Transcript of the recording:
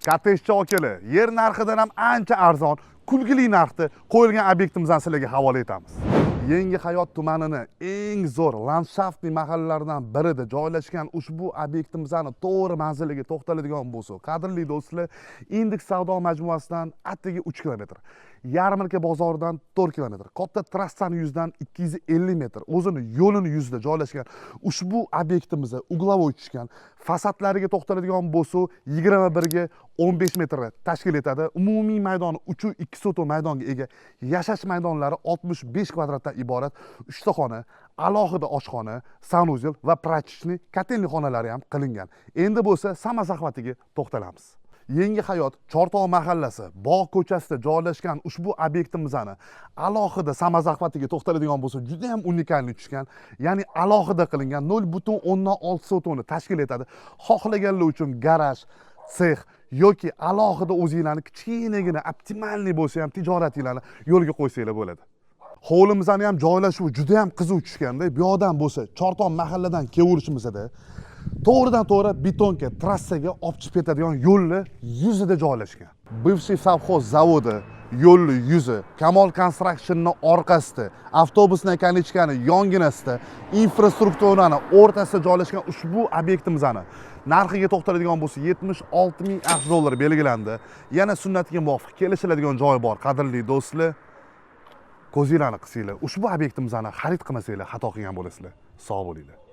Kottejcha okili, yer narxidan ham ancha arzon, kulgili narxda qo'yilgan obyektimizni sizlarga havola etamiz. Yangi Hayot tumanini eng zo'r landshaftli mahallalaridan birida joylashgan ushbu obyektimizni to'g'ri manziliga to'xtaladigan bo'lsak, qadrli do'stlar, Indeks savdo majmuasidan atigi 3 kilometr, Yarmarka bozoridan 4 kilometr, katta trassani yuzidan 250 metr, o'zini yo'lini yuzida joylashgan ushbu obyektimiz угловой tushgan. Fasadlariga to'xtaladigan bo'lsak, 21 ga 15 metr tashkil etadi. Umumiy maydoni 3,2 sotok maydonga ega. Yashash maydonlari 65 kvadratdan iborat. 3 ta xona, alohida oshxona, санузел va прачечный, котельный xonalari ham qilingan. Endi bo'lsa самозахват iga to'xtalamiz. Yangi Hayot Chortoq mahallasi, Bog' ko'chasida joylashgan ushbu obyektimizni alohida самозахват iga to'xtaladigan bo'lsak, juda ham уникальный tushgan, ya'ni alohida qilingan 0,6 sotoni tashkil etadi. Xohlaganlar uchun garaj, sex yoki alohida o'zinglarni kichkinagina оптимальный bo'lsa ham tijoratinglarni yo'lga qo'ysanglar bo'ladi. Hovlimizni ham joylashuvi juda ham qiziq tushganda, bu yoqdan bo'lsa Chortoq mahalladan kelaverishimizda to'g'ridan to'g'ri бетонка trassaga olib chiqib ketadigan yo'lni yuzida joylashgan. Бывший совхоз zavodi yo'lni yuzi, Kamol Constructionni orqasida, автобусная конечка ni yonginasida, infrastrukturani o'rtasida joylashgan ushbu obyektimizni narxiga to'xtaladigan bo'lsa, 76 ming AQSh dollari belgilandi. Yana sunnatiga muvofiq kelishiladigan joyi bor, qadrli do'stlar. Ko'zinglarni qisinglar. Ushbu obyektimizni xarid qilmasanglar, xato qilgan bo'lasizlar. Sog' bo'linglar.